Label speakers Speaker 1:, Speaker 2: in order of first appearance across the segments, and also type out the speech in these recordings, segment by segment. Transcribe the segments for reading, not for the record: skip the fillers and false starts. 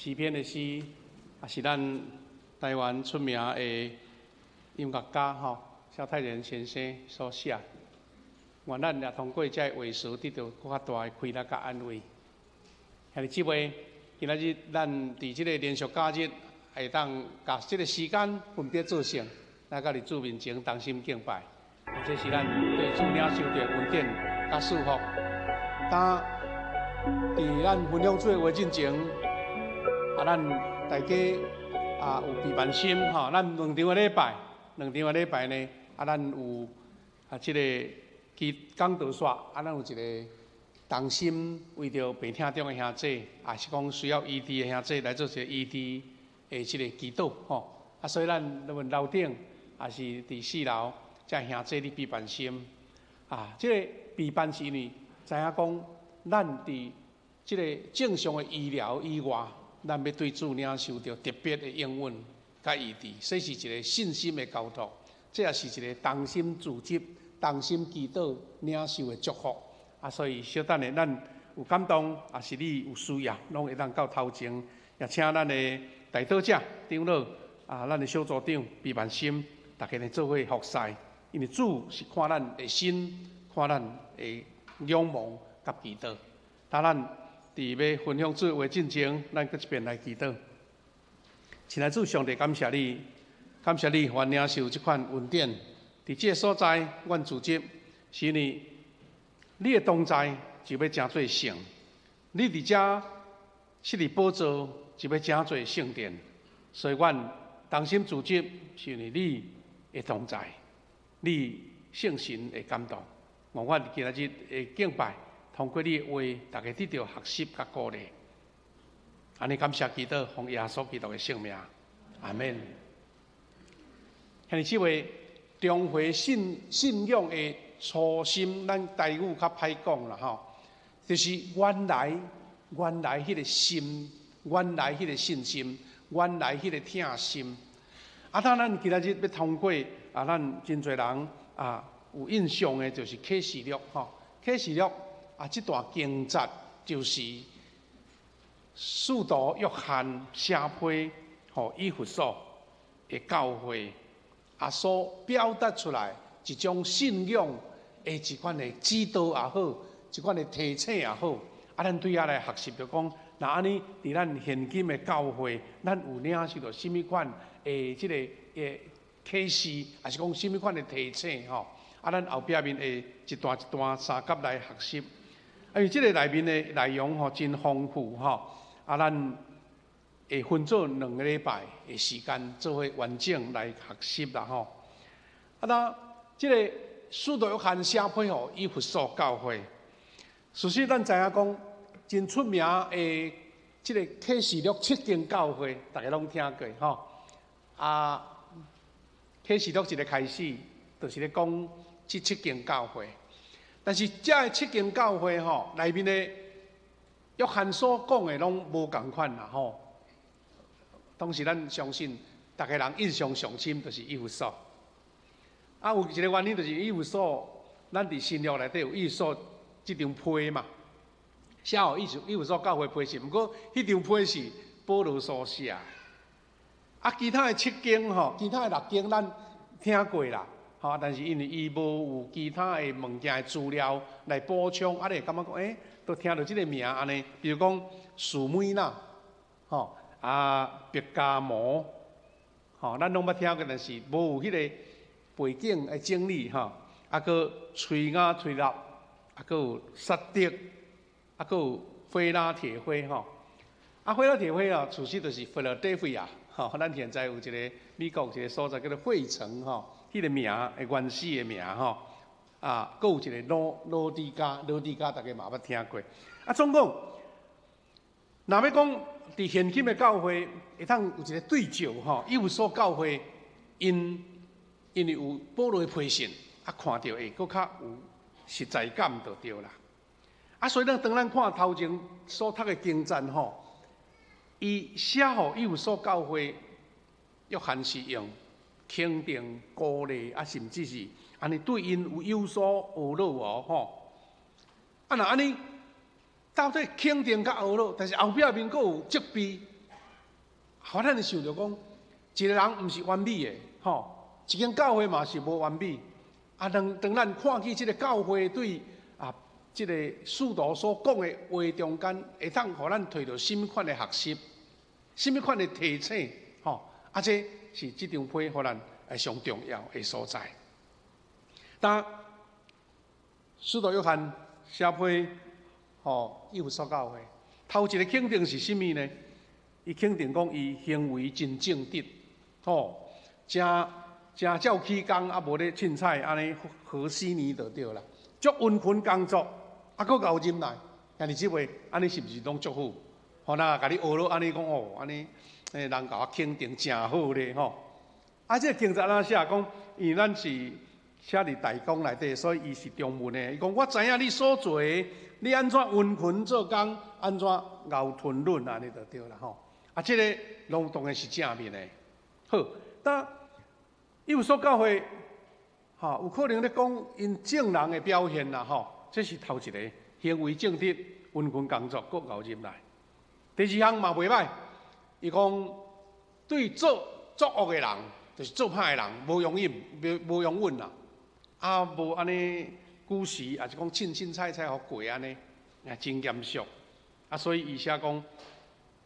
Speaker 1: 詩篇的詩，也是咱台灣出名的音樂家吼，蕭泰然先生所寫。願咱也通過這个話詞得著閣較大的氣力佮安慰。兄弟姊妹，今仔日咱佇這个連續假日，會當共這个時間分別做聖，來佮佇主面前同心敬拜。這是咱對主領受著恩典佮祝福。當佇咱分享主的話進前，啊，咱大家啊有備辦心吼，咱兩場的禮拜，兩場的禮拜呢，啊，咱有啊這个祈講道煞，啊，咱有一个同心為著病痛中的兄弟，也是講需要醫治的兄弟來做一個醫治的這个祈禱吼。啊，所以咱無論樓頂，抑是佇四樓，遮兄弟你備辦心啊，這个備辦是因為知影講，咱佇這个正常的醫療以外，咱欲對主領受著特別的應允佮醫治，這是一个信心的交託，這也是一个同心組織、同心祈禱領受的祝福。啊，所以小等下咱有感動，抑是你有需要，攏會當到頭前，也請咱的代禱者長老啊，咱的小組長備萬心，大家來做伙服侍。因為主是看咱的心，看咱的仰望佮祈禱。當咱佇欲分享主話進前，咱閣一遍來祈禱。親愛主上帝，感謝你，感謝你，予阮領受這款恩典。佇這个所在，阮組織是因為你的同在就欲成做聖。你佇遮設立寶座就欲成做聖殿，所以阮同心組織是因為你的同在，你聖神的感動。願阮今仔日的敬拜，通過你的話，大家得著學習佮鼓勵。按呢感謝祈禱，奉耶穌基督的聖名，阿們。兄弟姊妹，中華信仰的初心，咱台語較歹講啦吼，就是原來彼个心，原來彼个信心，原來彼个疼心。啊，當咱今仔日欲通過啊，咱真濟人啊有印象的，就是啟示錄吼，啟示錄啊，這段經節就是使徒約翰寫批予以弗所的教會啊，所表達出來一種信仰的一款的指導也好，一款的提醒也好，啊，咱對遐來學習著講，若按呢佇咱現今的教會，咱有領受著啥物款的這个的啟示，抑是講啥物款的提醒吼？啊，咱後壁面會一段一段相佮來學習。啊，因為這个內面的內容吼真豐富吼，啊，咱會分做兩个禮拜的時間，做伙完整來學習啦吼。啊，那這个使徒約翰寫批予以弗所教會，事實咱知影講，真出名的這个啟示錄七間教會，大家攏聽過吼。啊，啟示錄一个開始，就是咧講這七間教會。但是這个七間教會吼內面的約翰所講的攏無仝款啦吼。當時咱相信，逐家人印象上深就是以弗所。啊，有一个原因就是以弗所，咱佇新約內底有以弗所這張批嘛，寫予以弗所教會批信，毋過彼張批是保羅所寫。啊，其他的七間吼，其他的六間咱聽過啦，吼，但是因為伊無有其他的物件的資料來補充，啊，你會感覺講，欸，都聽著這个名按呢，比如講士每拿，吼，啊，別迦摩，吼，咱攏捌聽過，但是無有彼个背景的整理吼，啊，閣崔雅推拉，啊，閣有撒狄，啊，閣有非拉鐵非吼，啊，非拉鐵非啊，其實就是菲拉德菲亞，吼，咱現在有一个美國一个所在叫做費城吼，彼个名的原始的名吼，啊，閣有一个老底嘉，老底嘉大家嘛捌聽過，啊，總共，若欲講佇現今的教會，會當有一个對照吼，以弗所教會𪜶因為有保羅的批信，啊，看著會閣較有實在感就對啦。啊，所以咱當咱看頭前所讀的經節吼，伊寫予以弗所教會，約翰是用肯定、鼓勵啊，甚至是按呢對𪜶有有所呵咾哦吼。啊，若按呢，到底肯定佮呵咾，但是後壁面閣有責備，予咱會想著講，一個人毋是完美的，吼，一間教會嘛是無完美。啊，當當咱看見這個教會對啊，這個使徒所講的話中間，會當予咱提著啥物款的學習，啥物款的提醒，吼，啊，這是這張批予咱上重要的所在。當使徒約翰寫批予以弗所教會，頭一個肯定是啥物呢？伊肯定講伊行為真正直，吼，誠誠照起工，啊無咧凊彩按呢和稀泥就對啦。足殷勤工作，啊，閣𠢕忍耐，兄弟姊妹，按呢是毋是攏足好？吼，若共你學落按呢講哦，按呢，人共我肯定誠好咧吼。啊，這個經節按怎寫講？因為咱是寫佇大綱內底，所以伊是中文的。伊講我知影你所做的，你按怎殷勤做工，按怎𠢕吞忍，按呢就對啦吼。啊，這個攏當然是正面的。好，但以弗所教會，吼，有可能咧講𪜶眾人的表現啦，吼，這是頭一個行為正直、殷勤工作，閣𠢕忍耐。第二項嘛袂䆀，伊講對做作惡的人，就是做歹的人，無容忍，無無容忍啦。啊，無按呢古時，也是講凊凊彩彩予過按呢，也真嚴肅。啊，所以伊寫講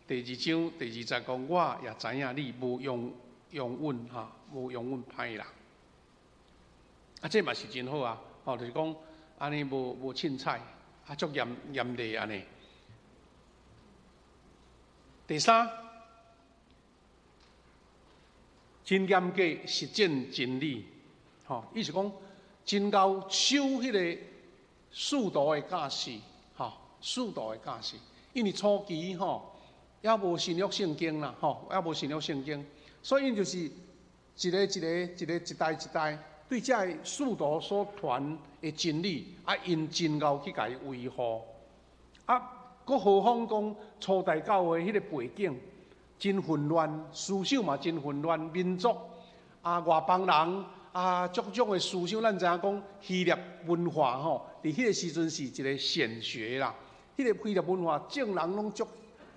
Speaker 1: 第二章第二節講，我也知影你無容容忍哈，無容忍歹人。啊，這嘛是真好啊！吼，就是講按呢無無凊彩，啊，足嚴嚴厲按呢。第三，真嚴格實踐真理，吼，意思講真𠢕守彼個使徒的教示，吼，使徒的教示，因為初期吼，猶無新約聖經啦，吼，猶無新約聖經，所以𪜶就是一个一个一个一代一代對這个使徒所傳的真理，啊，𪜶真𠢕去共伊維護，啊。閣何況講初代教會彼個背景真混亂，思想嘛真混亂，民族啊外邦人啊，種種的思想，咱知影講希臘文化吼，佇彼個時陣是一個顯學啦。彼個希臘文化，眾人攏足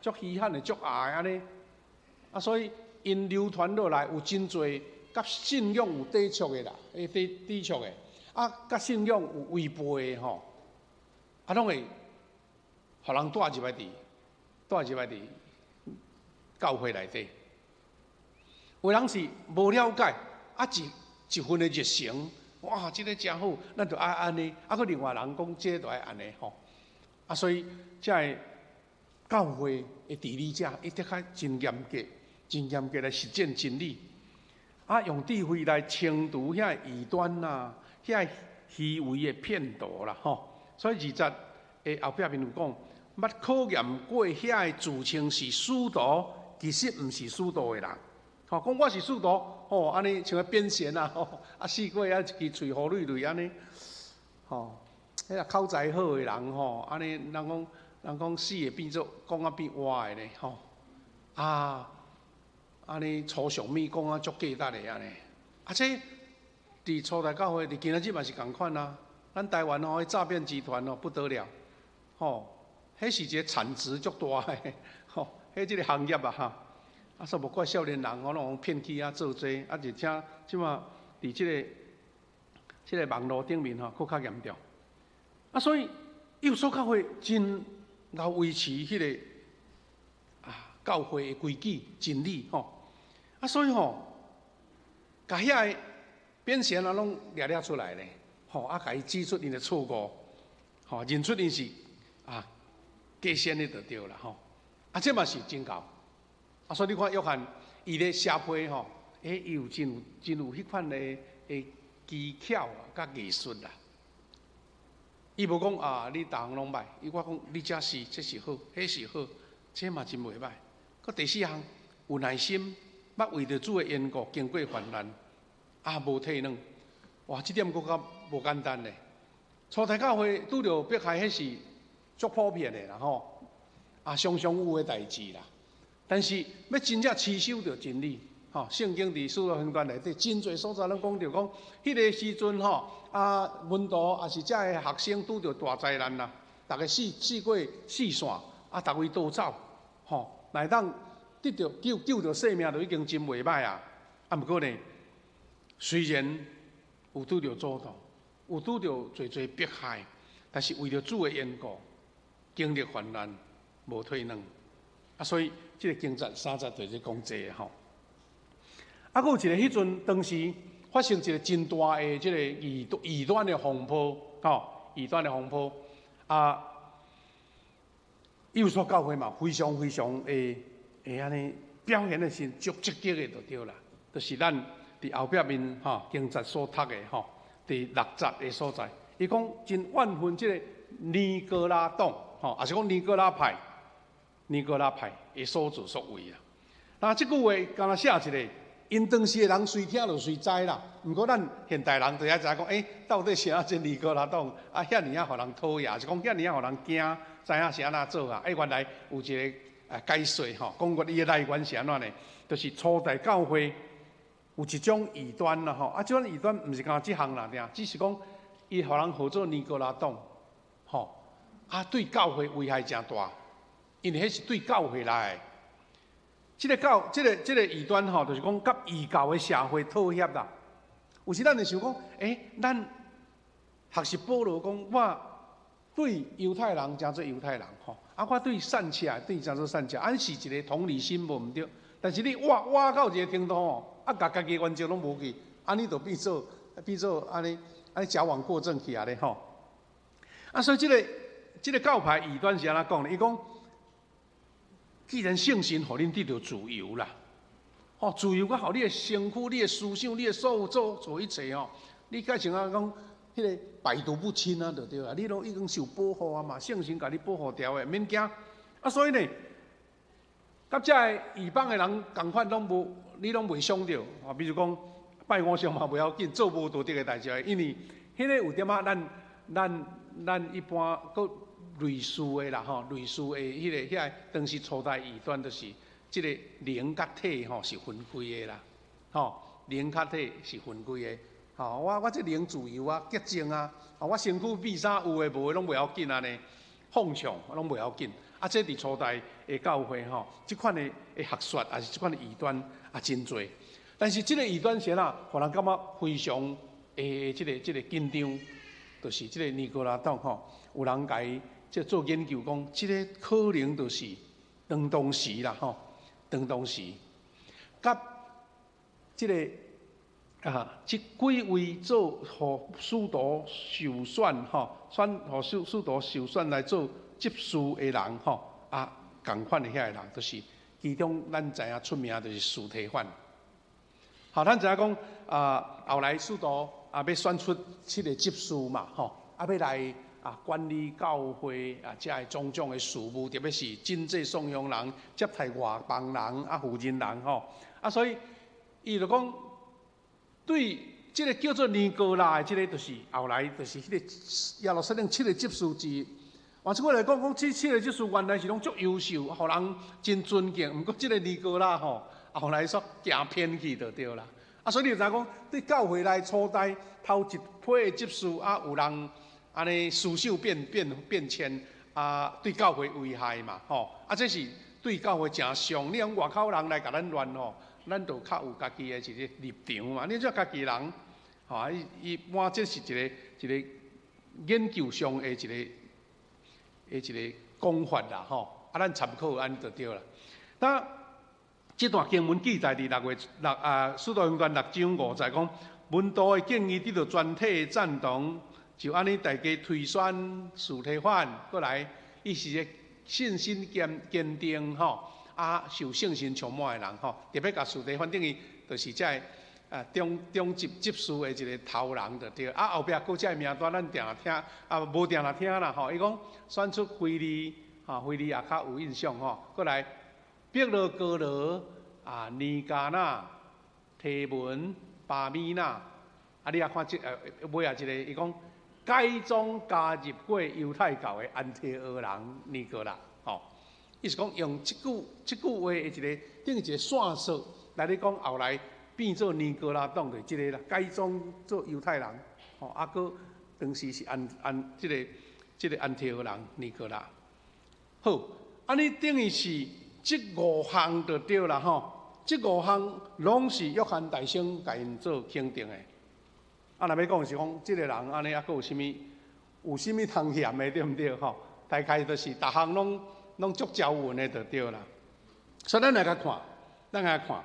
Speaker 1: 足稀罕的、足愛按呢。啊，所以𪜶流傳落來有真濟佮信仰有抵觸的啦，會抵抵觸的，啊，佮信仰有違背的吼，啊，攏會。予人帶入來佇，帶入來佇教會內底。有人是無了解，啊一一份的熱誠，哇，這个誠好，咱就愛按呢。啊，閣另外人講，這个就愛按呢吼。啊，所以這个教會的治理者，伊得較真嚴格、真嚴格來實踐真理，啊，用智慧來清除遐異端啊，遐虛偽的騙徒啦，吼。所以二節的後壁面有講，捌考驗過遐个自稱是使徒，其實毋是使徒的人。吼，講我是使徒，吼，按呢像個變仙啊，吼，啊，四過啊一支喙予嘰嘰按呢，吼，彼個口才好的人吼，按呢人講人講死會變做講啊變活的咧，吼，啊，按呢粗俗物講啊足價值的按呢，啊這佇初代教會佇今仔日嘛是仝款啊，咱台灣吼，彼詐騙集團哦不得了，吼，彼是一個產值足大的，吼，彼這个行業啊哈。啊，煞無怪少年人吼，攏予騙去遐做這個，啊，而且這馬佇這个這个網路頂面吼，閣較嚴重。啊，所以以弗所教會真𠢕維持彼个啊教會的規矩真理吼。啊，所以吼，共遐个變仙啊，攏掠掠出來咧，吼啊，共伊指出𪜶的錯誤，吼認出𪜶是啊假仙的就對啦吼。啊，這嘛是真𠢕。啊，所以你看約翰，伊咧寫批吼，欸，伊有真有真有彼款的的技巧啊，佮藝術啦。伊無講啊，你逐項攏䆀，伊我講你這是這是好，彼是好，這嘛真袂䆀。閣第四項，有耐心，捌為著主的緣故經過患難，啊，無退轉。哇，這點閣較無簡單咧。初代教會拄著迫害，彼是足普遍的啦吼，啊，常常有的代誌啦。但是欲真正持守著真理，吼，聖經佇使徒行傳內底真濟所在攏講著講，彼个時陣吼，啊，門徒抑是遮个學生拄著大災難啦，逐个四四過四散，啊，逐位逃走，吼，來當得著救救著性命，就已經真袂䆀啊！啊，毋過呢，雖然有拄著阻擋，有拄著濟濟迫害，但是為著主的緣故，經歷患難，無退軟。啊，所以這個經節三節就是講這個吼。啊，閣有一個彼陣當時發生一個真大的這個異端的風波，吼，異端的風波啊，以弗所教會嘛，非常非常會按呢表現的是足積極的就對啦，就是咱佇後壁面吼經節所讀的吼，佇六節的所在，伊講真怨恨這個尼哥拉黨，吼，抑是講尼哥拉派，尼哥拉派的所作所為啊。那這句話敢若寫一个，𪜶當時的人隨聽就隨知啦。毋過咱現代人就愛知影講，欸，到底是按怎尼哥拉黨啊？遐爾仔予人討厭，是講遐爾仔予人驚，知影是按怎做啊？欸，原來有一个解說吼，講過伊的來源是按怎呢？就是初代教會有一種異端啦吼，啊，這種異端毋是干焦這項啦，爾，只是講伊予人號做尼哥拉黨，吼，啊，對教會危害誠大，因為彼是對教會來的。這个教，這個異端吼，就是講佮異教的社會妥協啦。有時咱會想講，欸，咱學習保羅講，我對猶太人誠做猶太人吼，啊，我對散赤對誠做散赤，按是一个同理心無毋對。但是你倚倚到一个程度吼，啊，共家己原則攏無去，按呢就變做按呢按呢矯枉過正去啊咧吼。啊，所以這个教派異端是按怎講呢？伊講，既然聖神予恁得著自由啦，吼，自由佮予你的身軀、你的思想、你的所有做做一切吼，你改成按講，彼个百毒不侵啊，就對啊，你攏已經受保護啊嘛，聖神共你保護牢的，免驚。啊，所以呢，佮這个異邦的人仝款攏無，你攏袂傷著。啊，比如講拜偶像嘛袂要緊，做無道德的代誌，因為彼个有點仔咱一般閣類似的啦吼，類似的彼个遐个當時初代異端就是這个靈佮體吼是分開的啦，吼，靈佮體是分開的。吼，我這靈自由啊，潔淨啊，我身軀變啥有的無的攏袂要緊按呢，放縱攏袂要緊。啊，這佇初代的教會吼，這款的學說，抑是這款的異端也真濟。但是這个異端是按怎，予人感覺非常的這个緊張，就是這个尼哥拉黨吼，有人共伊這做研究講，這个可能就是當時啦吼，當時，佮這个啊，這幾位做予使徒受選吼，選予使徒受選來做執事的人吼，啊，仝款的遐個人，就是其中咱知影出名就是司提反。好，咱知影講啊，後來使徒啊欲選出七个執事嘛，吼，啊欲來啊管理教會啊，遮个種種的事務，特別是賑濟送養人、接待外邦人啊、婦人人吼，啊，所以伊就講，對這个叫做尼哥拉的這个，就是後來就是彼个耶路撒冷七个執事之一。換句話來講，講這七个執事原來是攏足優秀，予人真尊敬。毋過這个尼哥拉吼，後來煞行偏去就對啦。啊，所以你就知影講，對教會內初代頭一批的執事啊，有人按呢思想變遷啊，對教會危害嘛，吼啊，這是對教會誠傷。你講外口人來共咱亂吼，咱就較有家己的一个立場嘛。你這家己人，吼啊，伊伊我這是一个研究上的一个講法啦，吼啊，咱參考按呢就對啦。那這段經文記載佇六月六啊，使徒行傳六章五節講，門徒的建議得到全體的贊同，就按呢大家推選司提反過來，伊是一个信心堅定吼，啊受聖神充滿的人吼，特別共司提反等於就是這个啊中執事的一个頭人就對。啊後壁閣這个名單咱定聽啊無定定聽啦吼，伊講選出腓利，吼腓利也較有印象吼，過來彼羅哥羅啊尼迦納提門巴米納，啊你也看這尾仔這个，伊講改裝加入過猶太教的安提阿人尼哥拉，吼，伊是講用這句話的一个等於一个線索來咧講後來變做尼哥拉黨的這个啦，改裝做猶太人，吼，啊，閣當時是安這个安提阿人尼哥拉。好，按呢等於是這五項就對啦吼，這五項攏是約翰大聖共𪜶做肯定的。啊，若欲講是講，這个人按呢，猶閣有啥物通嫌的，對毋對吼？大概就是逐項攏足招勻的就對啦。所以咱來共看，咱來看，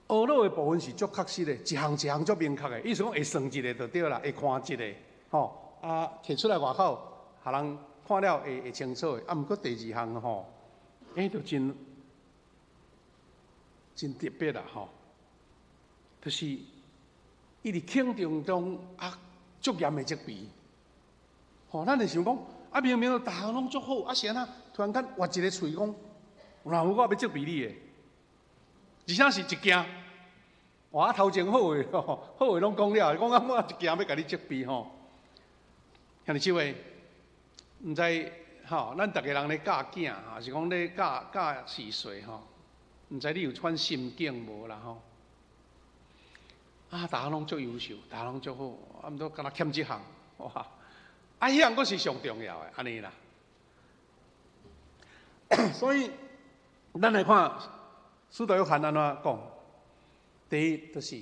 Speaker 1: 呵咾的部分是足確實的，一項一項足明確的，意思講會算一个就對啦，會看一个，吼啊，提出來外口，予人看了會清楚的。啊，毋過第二項吼，就真真特別啦吼，就是伊佇肯定中啊，足嚴的責備。吼，咱會想講，啊明明逐項攏足好，啊是按怎突然間挖一个喙講，若有我欲責備你的，而且是一件，哇，頭前好的，好的攏講了，講啊我一件欲共你責備吼。兄弟姊妹，毋知吼，咱逐个人咧教囝，吼，是講咧教教序細吼，毋知你有這款心境無啦吼？啊，逐項攏足優秀，逐項攏足好，啊，毋過敢若欠這項，哇！啊，彼項閣是上重要的，按呢啦。所以，咱來看使徒約翰按怎講？第一，就是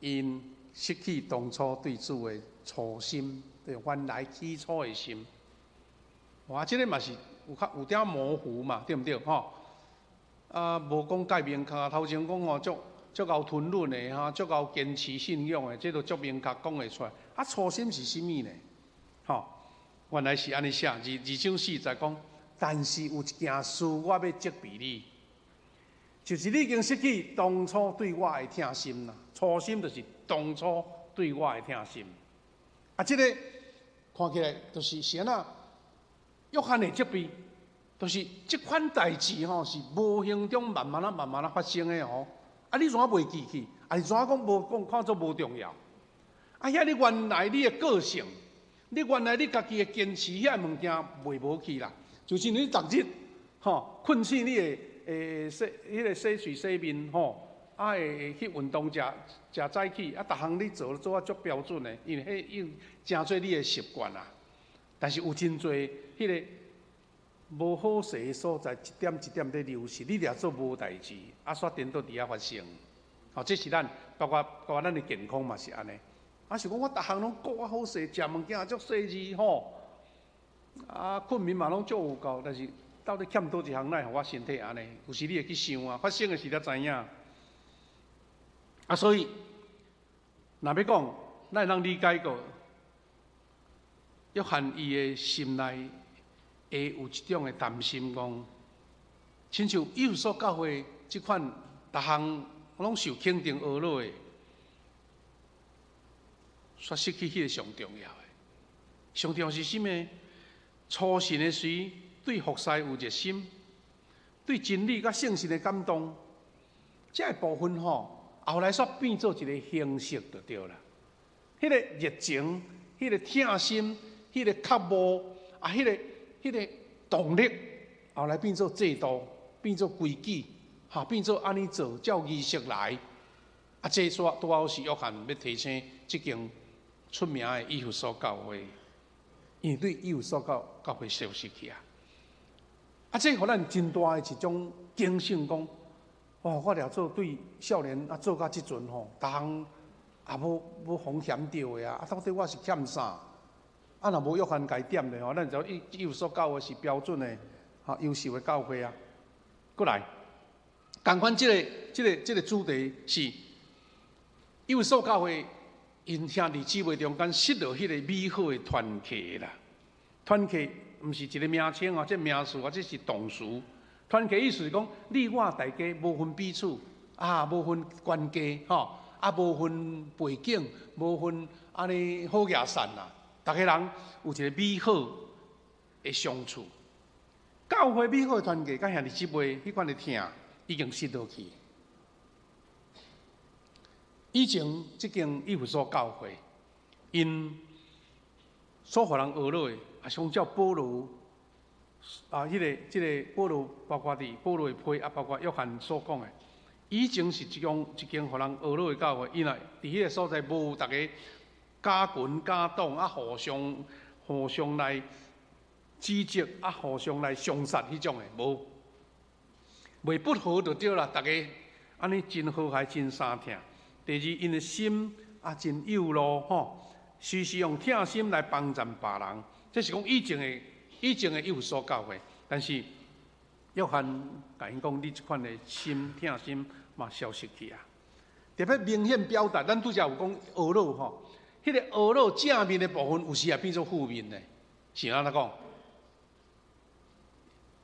Speaker 1: 𪜶失去當初對主的初心，對原來起初的心。哇，這个嘛是有較有點模糊嘛，對毋對？吼，啊，無講介明確，頭前講吼足足𠢕吞忍的吼，足𠢕堅持信仰的，這都足明確講會出來。啊，初心是啥物呢？吼，原來是按呢寫，2章4節講，但是有一件事我欲責備你，就是你已經失去當初對我的疼心啦。初心就是當初對我的疼心。啊，這个看起來就是按怎？約翰的責備，就是這款代誌吼，是無形中慢慢仔、慢慢仔發生的吼。啊，你怎袂記去？啊，是怎講無講看做無重要？啊，遐你原來你的個性，你原來你家己的堅持，遐物件袂無去啦。就是你逐日吼睏醒，你會會洗彼个洗喙洗面吼，啊會去運動，食食早起，啊，逐項你做做啊足標準的，因為彼已經成做你的習慣啦。但是有真濟彼个無好勢的所在，一點一點咧流失，你掠做無代誌，啊，煞顛倒佇遐發生。吼，這是咱包括咱的健康嘛是按呢。啊，是講我逐項攏顧啊好勢，食物件足細緻吼，啊，睏眠嘛攏足有夠，但是到底欠佗一項，哪會予我身體按呢？有時你會去想啊，發生的時才知影。啊，所以若欲講，咱會當理解過。約翰伊的心內會有一種的擔心，講，親像以弗所教會這款，逐項攏受肯定呵咾的，煞失去彼个上重要的。上重要是啥物？初信的時，對服侍有熱心，對真理佮聖神的感動，這个部分吼，後來煞變做一个形式就對啦。彼个熱情，彼个疼心，彼个渴慕啊，彼个動力，後來變做制度，變做規矩，哈，變做按呢做，照儀式來。啊，這煞拄好是約翰欲提醒這間出名的以弗所教會，因為對以弗所教會消失去啊。啊，這予咱真大的一種警醒，講，哇，我掠做對少年啊做到這陣吼，逐項也無予嫌著的啊，啊，到底我是欠啥？啊，若無約翰共伊點咧吼，咱就以弗所教會是標準的、吼優秀的教會啊。過來，仝款這個主題是以弗所教會𪜶兄弟姊妹中間失落彼个美好的團契啦。團契毋是一个名稱啊，這名詞啊，這是動詞。團契意思是講，你我大家無分彼此，啊，無分關係，吼，啊，無分背景，無分按呢好野散啦。逐个人有一个美好的相處，教會美好的團契，佮兄弟姊妹彼款的疼已經失落去。以前這間以弗所教會，𪜶所予人呵咾的，也是講照保羅啊，彼个保羅，包括佇保羅的批，啊，包括約翰所講的，以前是一種一間予人呵咾的教會，因為佇彼个所在無逐个。敢群敢黨啊，互相互相來指責啊，互相來相殺彼種的，無，袂不和就對啦。逐家按呢真和諧，真相疼。第二，𪜶的心啊真幼咯吼，時時用疼心來幫贊別人。這是講以前的以弗所教會，但是約翰共𪜶講，你這款的心疼心嘛消失去啊。特別明顯表達，咱拄才有講呵咾吼，彼個呵咾正面的部分，有時也變做負面的，是按怎講？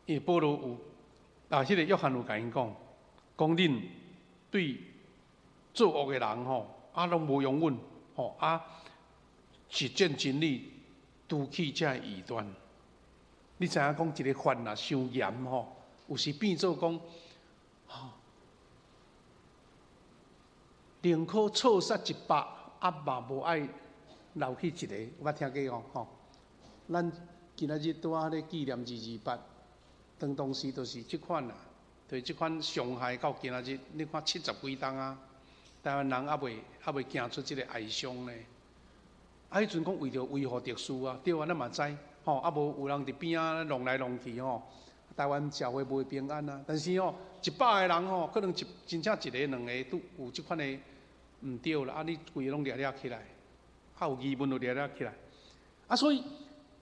Speaker 1: 因為保羅有啊，彼個約翰有共𪜶講，講恁對作惡的人吼，啊攏無容忍吼，啊實踐真理，除去這異端。你知影講一個法若傷嚴吼，有時變做講，吼，寧可錯殺100，啊嘛無愛留去一個。有捌聽過無？吼，咱今仔日拄仔咧紀念228，當時就是這款啊，就是這款傷害到今仔日，你看70幾冬啊，台灣人猶未行出這個哀傷呢。啊，彼陣講為著維護秩序啊，對啊，咱嘛知，吼，啊無有人佇邊仔弄來弄去吼，台灣社會袂平安啊。但是吼，100個人吼，可能一真正一個兩個都有這款的毋對啦，啊，你規個攏掠掠起來，啊有疑問就掠掠起來，啊，所以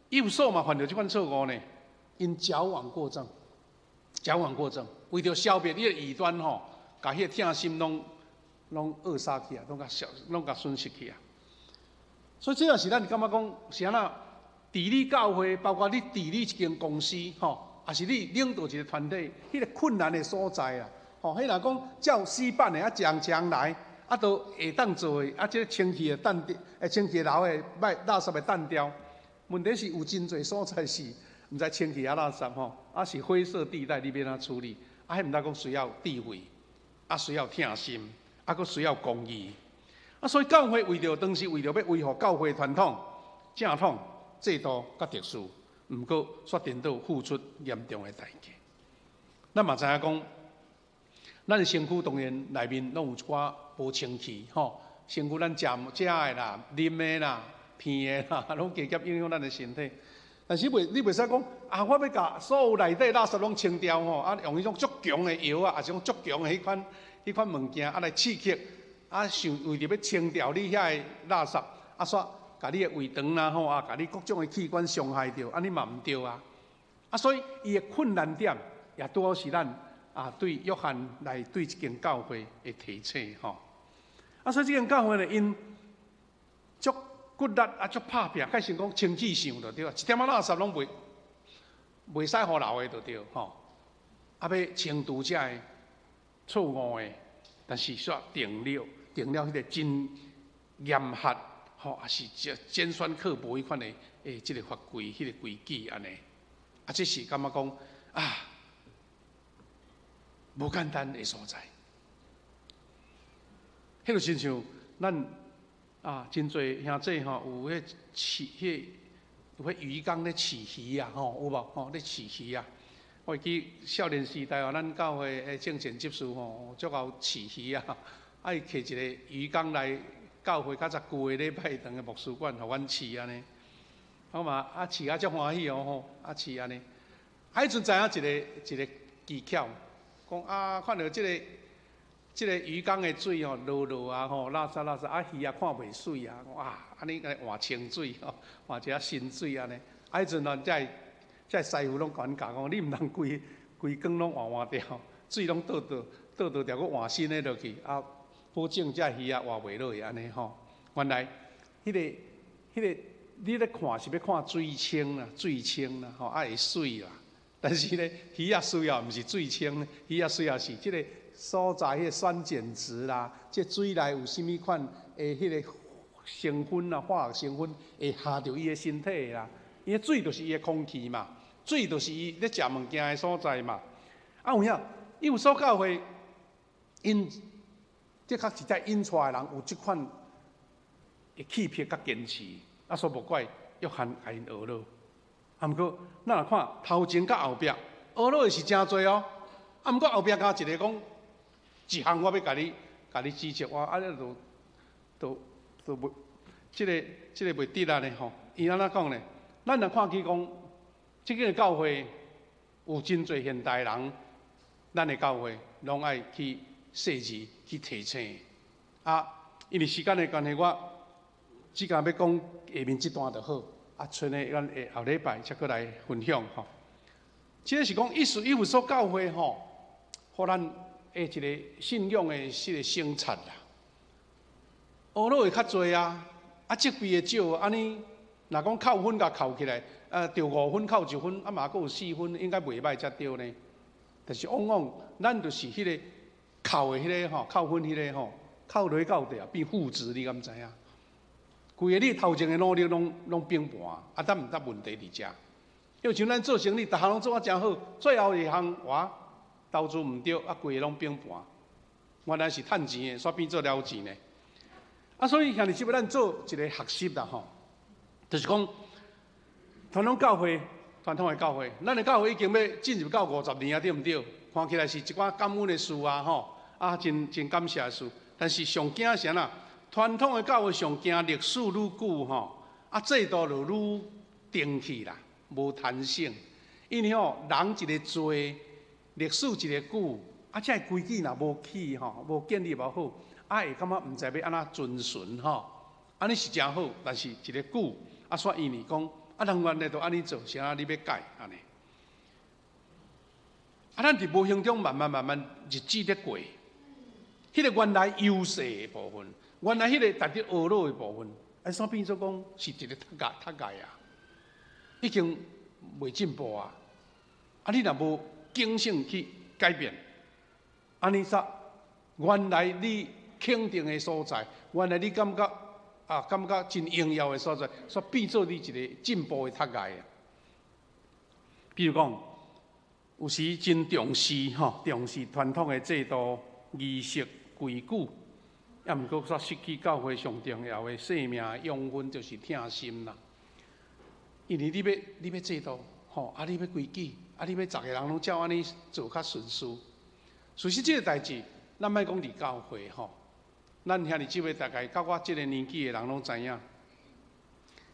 Speaker 1: 以弗所嘛犯著這款錯誤呢，𪜶矯枉過正，矯枉過正，為著消滅彼个異端吼，共彼个疼心攏扼殺去啊，攏共消，攏共損失去啊。所以這也是咱感覺講是按怎治理教會，包括你治理一間公司，吼，抑是你領導一個團體，彼個困難的所在啊，吼，彼若講照死板的啊，常常來，啊，都會當做的，啊，這個清氣會淡掉，會清氣留的，歹垃圾會淡掉。問題是有真濟所在是毋知清氣抑垃圾吼，啊是灰色地帶，你欲按怎處理？啊，彼毋知講需要智慧，啊需要疼心，啊閣需要公義。啊，所以教會為著當時為著欲維護教會傳統、正統、制度佮秩序，毋過煞顛倒付出嚴重的代價。咱嘛知影講，咱的身軀當然內面攏有一寡無清氣吼，身軀咱食食的啦、啉的啦、鼻的啦，攏加減影響咱的身體。但是袂，你袂使講啊！我欲共所有內底垃圾攏清掉吼，啊，用彼種足強的藥啊，抑是講足強的彼款物件啊來刺激。啊，想為著欲清掉你遐个垃圾，啊，煞共你的胃腸啦吼，啊，共你各種的器官傷害著，按呢嘛毋對啊。啊，所以伊的困難點也拄好是咱啊對約翰來對這間教會的提醒吼。啊，所以這間教會呢，𪜶足骨力啊，足拍拚，開始講清氣上就對啊，一點仔垃圾攏袂使予留的就對吼。啊，欲清除這个錯誤的，但是煞定了彼個真嚴格，吼，抑是尖酸刻薄彼款的欸，這個法規、彼個規矩按呢。啊，這是感覺講啊，無簡單的所在。彼個親像咱啊，真濟兄弟吼，有彼飼，彼有彼魚缸咧飼魚啊，吼，有無？吼，咧飼魚啊。我會記少年時代哦，咱教會的正前執事吼，足𠢕飼魚啊。啊！伊提一个魚缸來教會，較早舊的禮拜堂的牧師館，予阮飼按呢。我嘛啊飼啊足歡喜哦吼，啊飼按呢。啊，彼陣知影一个一个技巧，講啊，看著這個魚缸的水吼濁濁啊吼，垃圾垃圾啊魚啊看袂媠啊，哇！按呢共伊換清水吼，換一下新水按呢。啊，彼陣哦，這師傅攏共阮教講，你毋通規規缸攏換換掉，水攏倒倒倒倒掉，閣換新的落去啊。保證這魚仔活袂落去按呢吼。原來，彼個你咧看是欲看水清啦，水清啦，吼啊會媠啦。但是咧，魚仔需要毋是水清，魚仔需要是這個所在彼個酸鹼值啦，這水內有啥物款的彼個成分啊，化學成分會害著伊的身體啦。伊的水就是伊的空氣嘛，水就是伊咧食物件的所在嘛。啊有影，以弗所教會，𪜶的確是在𪜶帶的人有這款的氣魄佮堅持，啊，所以無怪約翰共𪜶呵咾。啊，毋過咱若看頭前佮後壁，呵咾的是誠濟哦。啊，毋過後壁加一个講，一項我欲共你指責我，啊，你就就就袂，這個袂得按呢吼。伊按怎講呢？咱若看起講，這間教會有真濟現代人，咱的教會攏愛去細緻去提醒。啊，因為時間的關係，我只敢欲講下面這段就好。啊，剩的咱下後禮拜才閣來分享吼。這个是講以弗所教會吼，予咱的一个信仰的這个省察啦。學落會較濟啊，啊責備的少，按呢若講扣分共扣起來，啊，著5分扣1分，啊嘛閣有4分，應該袂䆀才對呢。但是往往咱就是彼个扣的彼个吼，扣分彼个吼，扣落去到底啊變負值，你敢知影？規个你頭前的努力攏攏崩盤，啊，得毋得問題佇遮？因為像咱做生意，逐項攏做啊誠好，最後一項哇，投資毋對，啊，規个攏崩盤。原來是趁錢的，煞變做了錢的。啊，所以兄弟姊妹，咱做一个學習啦吼，就是講傳統教會，傳統的教會，咱的教會已經欲進入到50年啊，對毋對？看起來是一寡感恩的事啊，吼，啊，真真感謝的事。但是上驚是按怎？傳統的教會上驚歷史愈久吼，啊，制度就愈定去啦，無彈性。因為吼，人一个濟，歷史一个久，啊，這个規矩若無起吼，無建立無好，啊，會感覺毋知欲按怎遵循吼。按呢是誠好，但是一个久，啊，煞因為講，啊，人原來都按呢做，啥你欲改按呢？啊，咱佇無形中慢慢慢慢日子咧過，彼个原來優勢的部分，原來彼个值得學落的部分，啊，煞變做講是一个讀解讀解啊，已經袂進步啊！啊，你若無警醒去改變，按呢煞原來你肯定的所在，原來你感覺啊，感覺真榮耀的所在，煞變做你一个進步的窒礙啊。比如講，有時真重視吼，重視傳統的制度、儀式、規矩，抑毋過煞失去教會上重要的生命養分，就是疼心啦。因為你欲制度，吼，啊，你欲規矩，啊，你欲逐个人攏照按呢做較順序。事實這个代誌，咱莫講佇教會吼，咱兄弟姊妹大概到我這个年紀的人攏知影，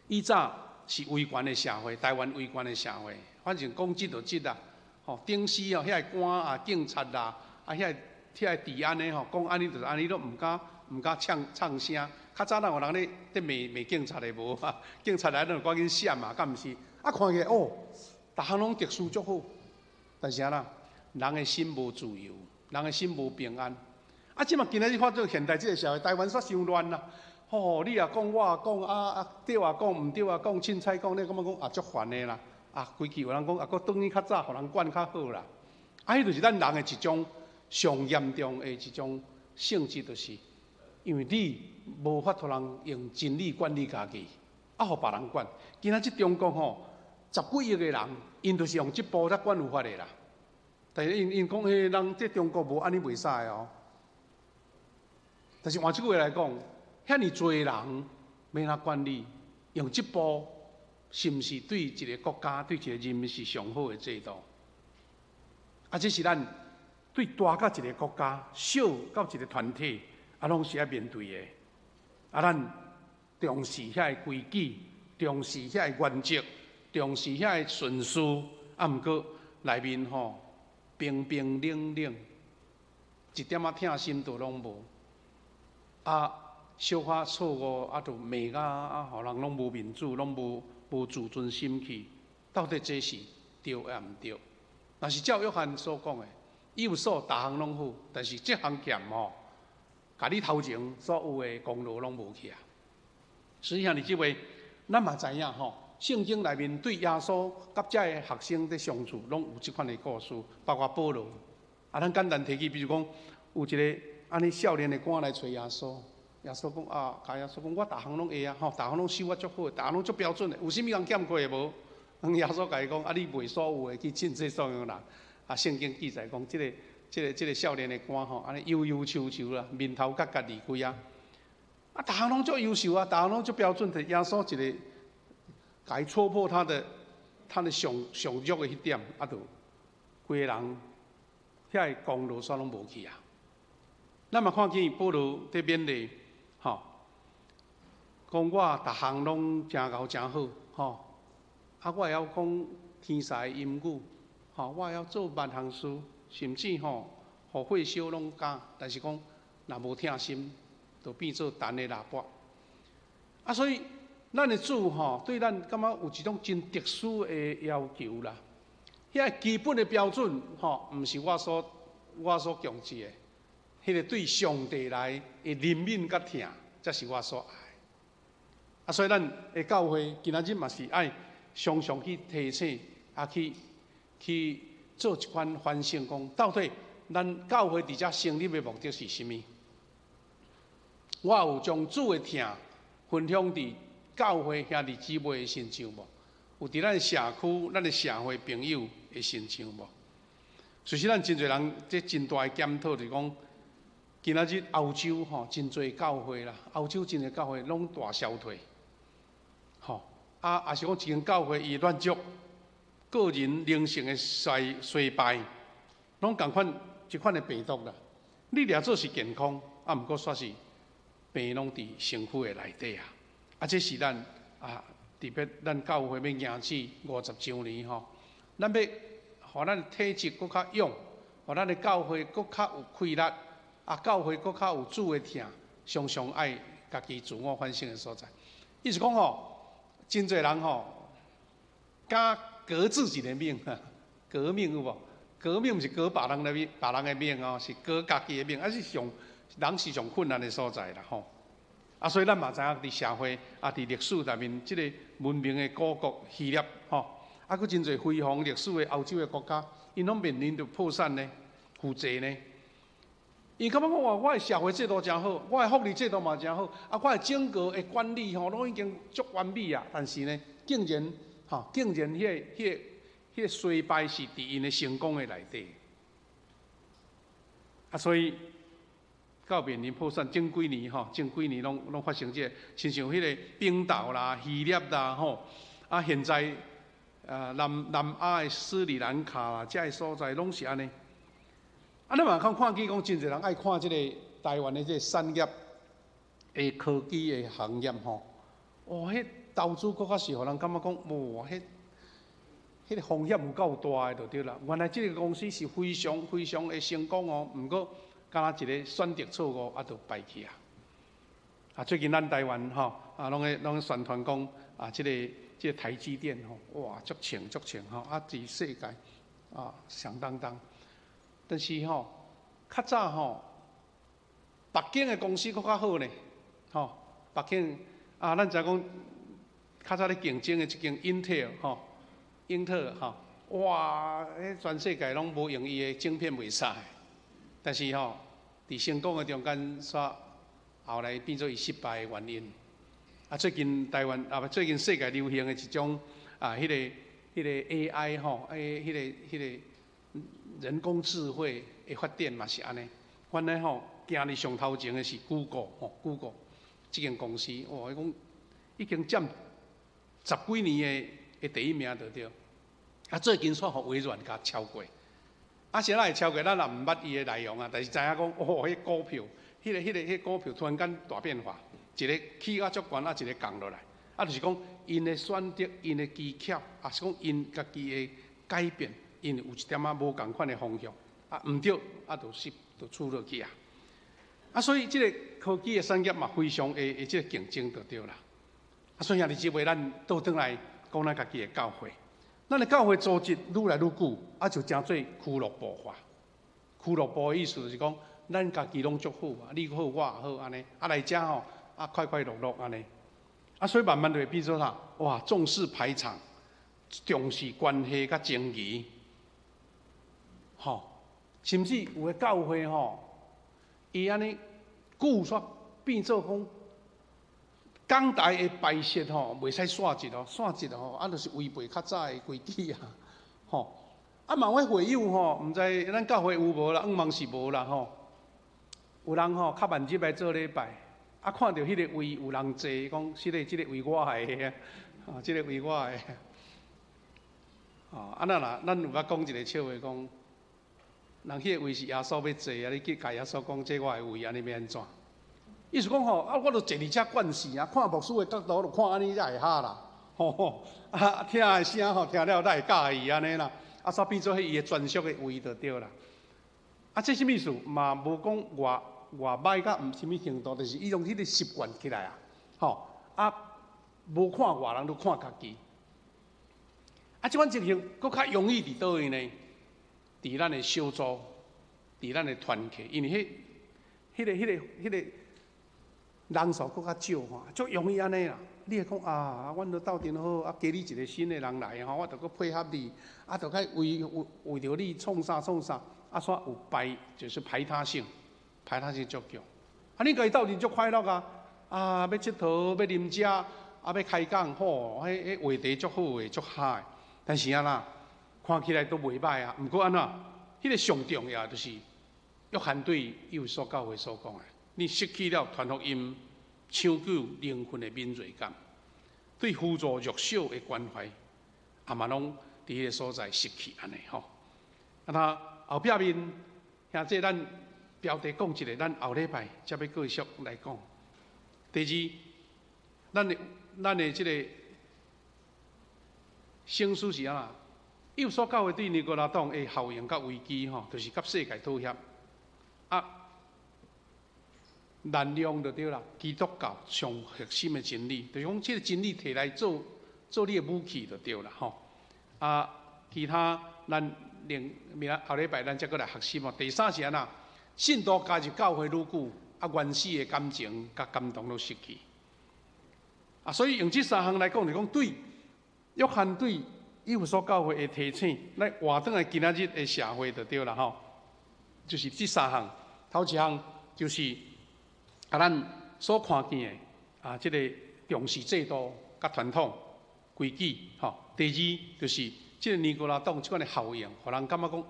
Speaker 1: 以早是威權的社會，台灣威權的社會，反正講這就這啦，吼，頂死哦，遐个官啊、警察啦，啊，遐个遐个治安的吼，講按呢就是按呢，攏毋敢毋敢嗆嗆聲。較早哪有人咧咧罵罵警察的無啊？警察來咱就趕緊閃嘛，敢毋是？啊，看起來哦，逐項攏秩序足好，但是按怎？人的心無自由，人的心無平安。啊，這馬今仔日發做現代這个社會，台灣煞傷亂啦。吼，你也講，我也講，啊啊對也講，毋對也講，凊彩講，你感覺講啊足煩的啦。啊，規氣有人講啊，閣轉去較早，予人管較好啦。啊，彼就是咱人的一種上嚴重的一種性質，就是因為你無法度人用真理管理家己，啊，予別人管。今仔這中國吼，十幾億个人，𪜶就是用這步才管有法的啦。但是𪜶𪜶講，彼人這中國無按呢袂使哦。但是換一句話來講，遐爾濟人欲按怎管理，用這步是毋是對一个國家、對一個人民是上好的制度？啊，這是咱對大到一个國家，小到一个團體，啊，攏是愛面對的。啊，咱重視遐个規矩，重視遐个原則，重視遐個順序，啊，毋過內面吼冰冰冷冷，一點仔疼心都攏無。啊，小可錯誤啊，就罵甲啊，予人攏無面子，攏無無自尊心去。到底這是對抑毋對？若是照約翰所講的，以弗所逐項攏好，但是這項欠吼，共你頭前所有的功勞攏無去啊。所以兄弟姊妹，咱嘛知影吼，聖經內面對耶穌佮這个學生佇相處，攏有這款的故事，包括保羅。啊，咱簡單提起，比如講有一个按呢少年的官來揣耶穌，耶穌講啊，共耶穌講，我逐項攏會啊，吼，逐項攏守啊足好，逐項攏足標準的，有啥物通欠缺的無？耶穌共伊講，啊，你賣所有的去賑濟所有人。啊，聖經記載講，這个少年的官吼，按呢憂憂愁愁啦，面頭結結離開啊。啊，逐項攏足優秀啊，逐項攏足標準的，耶穌一个，共伊戳破他的上上弱的彼點，啊，就規个人遐個功勞煞攏無去啊。咱嘛看見保羅佇勉勵，吼，講我逐項攏誠𠢕誠好，吼，啊，我會曉講天使的音語，吼，我會曉做萬項事，甚至吼，予火燒攏敢，但是講若無疼心，就變做陳的蠟燭。啊，所以咱的主吼，對咱感覺有一種真特殊的要求啦。遐個基本的標準吼，毋是我所強制的，彼個對上帝來的憐憫佮疼，才是我所愛。啊，所以咱的教會今仔日嘛是愛常常去提醒，啊，去做一款反省，講到底咱教會佇遮成立的目的是啥物？我有將主的疼分享佇教會兄弟姊妹的身上無？有佇咱社區、咱的社會朋友的身上無？其實咱真濟人，這真大的檢討就是講，今仔日歐洲吼真濟教會啦，歐洲真濟教會攏大消退，吼啊，也是講一間教會伊亂足，個人靈性的衰敗，攏仝款這款的病毒啦。你掠做是健康，啊，毋過煞是病攏佇身軀的內底啊！啊，這是咱啊，特別咱教會欲行至50周年吼，咱欲予咱的體質閣較勇，予咱的教會閣較有氣力，啊，教會閣較有主的疼，常常愛家己自我反省的所在。意思講吼，真濟人吼，敢革自己的命，革命有無？革命毋是革別人的命，別人的命哦，是革家己的命，啊是上人是上困難的所在啦吼。啊，所以咱嘛知影佇社會啊，佇歷史內面，這個文明的古國希臘吼，啊，閣真濟輝煌歷史的歐洲的國家，𪜶攏面臨著破產呢、負債呢。𪜶感覺講話，我的社會制度誠好，我的福利制度嘛誠好，啊，我的整個的管理吼，攏已經足完美啊。但是呢，竟然吼，竟然彼個衰敗是佇𪜶的成功的內底。啊，所以到面臨破產，前幾年吼，前幾年攏發生這個，親像彼個冰島啦、希臘啦吼，啊，現在啊南亞的斯里蘭卡啦，這个所在攏是按呢。啊，咱嘛看看見講，真濟人愛看這個台灣的這個產業的科技的行業吼，哇，彼投資閣較是予人感覺講，哇，彼個風險有夠大的就對啦。原來這個公司是非常非常的成功哦，毋過敢若一個選擇錯誤，啊，就敗去啊。啊，最近咱台灣吼，啊，攏咧宣傳講啊，這個台積電吼，哇，足強足強吼，啊，佇世界啊響當當。但是吼，較早吼，北京的公司閣較好呢，吼，北京啊，咱知影講較早咧競爭的這間英特爾吼，英特爾吼，哇，彼全世界攏無用伊的晶片袂使。但是吼，佇成功的中間，煞後來變做伊失敗的原因。啊，最近台灣啊，無最近世界流行的一種啊，彼個 AI 吼，欸，彼個人工智慧的發展嘛是按呢。原來吼，行佇上頭前的是 Google 吼，Google 這間公司，哇，伊講已經佔十幾年的第一名就對。啊，最近煞予微軟共超過。啊，啥人會超過？咱也毋捌伊的內容啊，但是知影講，哦，彼股票，彼個股票突然間大變化，一个起啊足懸，啊一个降落來，啊，就是講𪜶的選擇，𪜶的技巧，抑是講𪜶家己的改變，𪜶有一點仔無仝款的方向，啊，毋對，啊，就失，就輸落去啊。啊，所以這个科技的產業嘛，非常的這个競爭就對啦。啊，所以兄弟姊妹，咱倒轉來講咱家己的教會，咱的教會組織愈來愈久，啊，就成做俱樂部化。俱樂部的意思就是講，咱家己攏足好啊，你好我也好按呢，啊來遮吼，啊快快樂樂按呢，啊所以慢慢就會變做啥？哇，重視排場，重視關係佮情誼，吼，甚至有的教會吼，伊按呢久煞變做講，講台的擺設吼，袂使散節哦，散節吼，啊，就是違背較早的規矩啊，吼。啊，嘛有會友吼，毋知咱教會有無啦？向望是無啦吼。有人吼較晚入來做禮拜，啊，看著彼个位有人坐，講這个這个位我的，啊，這个位我的。哦，啊，咱若咱有捌講一个笑話，講，人彼个位是耶穌欲坐啊，你去共耶穌講這我的位，按呢欲按怎？意思講吼，啊，我著坐佇遮慣勢啊，看牧師的角度，就看按呢才會合啦。吼，啊，疼的聲吼，聽了咱會佮意按呢啦，啊，煞變做彼伊的專屬的位就對啦。啊，這啥物意思？嘛無講偌偌䆀甲毋啥物程度，就是伊用彼个習慣起來啊，吼，啊，無看外人，都看家己。啊，這款情形閣較容易佇佗位呢？佇咱的小組，佇咱的團契，因為彼個人數閣較少吼，足容易按呢啦。你會講啊，阮都鬥陣好，啊，加你一個新的人來吼，我著閣配合你，啊，著愛為著你創啥創啥，啊，煞有排就是排他性，排他性足強。啊，你家己鬥陣足快樂啊，啊，欲𨑨迌，欲啉食，啊，欲開講，吼，彼話題足好的，足嗨的。但是按怎，看起來都袂䆀啊。毋過按怎，彼個上重要就是約翰對以弗所教會所講的，你失去了傳福音、搶救靈魂的敏銳感，對扶助弱小的關懷，也嘛攏佇彼個所在失去按呢吼。啊，他後壁面，兄弟咱標題講一下，咱後禮拜才欲繼續來講。第二，咱的這個省思是按怎？以弗所教會對尼哥拉黨的效應佮危機吼，就是佮世界妥協，啊，濫用就對啦。基督教上核心的真理，就是講這个真理提來做你的武器就對啦吼。啊，其他咱另明仔後禮拜咱才閣來學習哦。第三是按怎？信徒加入教會愈久，啊，原始的感情佮感動攏失去。啊，所以用這三項來講，就講對約翰對以弗所教會的提醒，來換轉來今仔日的社會就對啦吼。就是這三項，頭一項就是啊，咱所看見的啊，這個重視制度佮傳統規矩吼。第二就是這个尼哥拉黨這款的效應，予人感覺講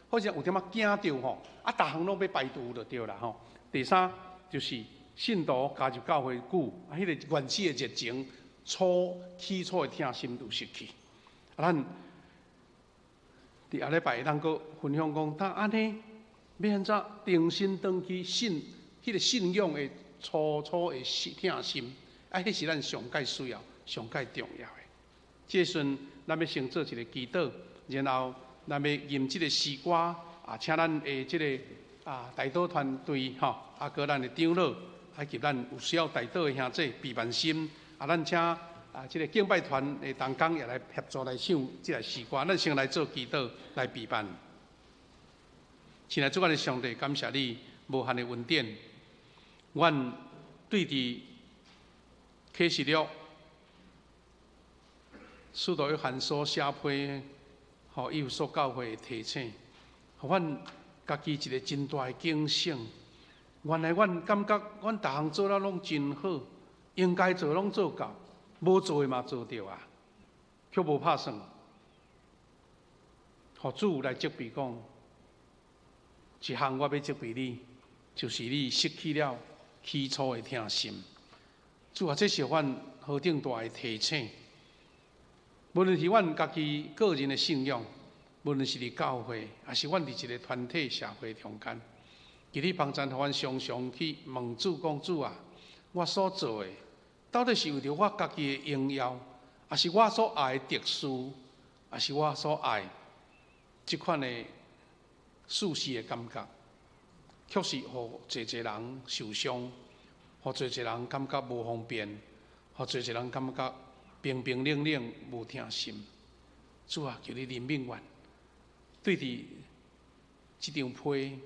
Speaker 1: 好像有點仔驚著吼，啊，逐項攏欲排除就對啦吼。第三就是信徒加入教會久，啊，彼个原始的熱情、起初的疼心就失去。啊，咱佇後禮拜咱閣分享講，當按呢欲按怎重新轉去信彼个信仰的初初的疼心，啊，彼是咱上蓋需要、上蓋重要的。這時陣，咱欲先做一个祈禱，然後咱欲吟這个詩歌，啊，請咱的這个啊代禱團隊吼，啊，閣咱的長老，以及咱有需要代禱的兄弟備萬心，啊，咱請啊這个敬拜團的同工也來協助來唱這个詩歌。咱先來做祈禱，來備辦。親愛主，阮的上帝，感謝你無限的恩典。阮對佇啟示錄，使徒約翰所寫批，予以弗所教會的提醒，予阮家己一个真大的警醒。原來阮感覺阮逐項做了攏真好，應該做攏做到，無做的嘛做著啊，卻無拍算。予主來責備講，一項我欲責備你，就是你失去了起初的疼心。主啊，這是阮何等大的提醒。無論是阮家己個人的信仰，無論是佇教會，抑是阮佇一个團體社會中間，求你幫贊，予阮常常去問主講：主啊，我所做的，到底是為著我家己的榮耀，抑是我所愛的得失，抑是我所愛這款的舒適的感覺，卻是予濟濟人受傷，予濟濟人感覺無方便，予濟濟人感覺冰冰冷冷無疼心。主啊，求你憐憫阮，對佇這張批，予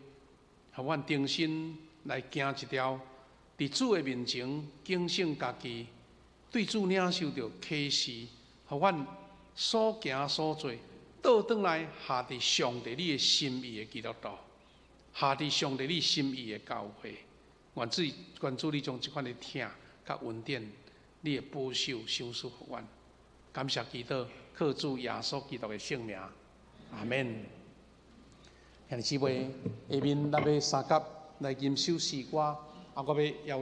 Speaker 1: 阮重新來行一條，佇主的面前警醒家己，對主領受著啟示，予阮所行所做，倒轉來合佇上帝你的心意的基督徒，合佇上帝你心意的教會。願主你將這款的疼佮恩典，你的保守賞賜予阮。感謝基督，靠主耶穌基督的聖名，阿們。兄弟姊妹，下面咱欲相佮來吟首詩歌，啊，我欲邀請。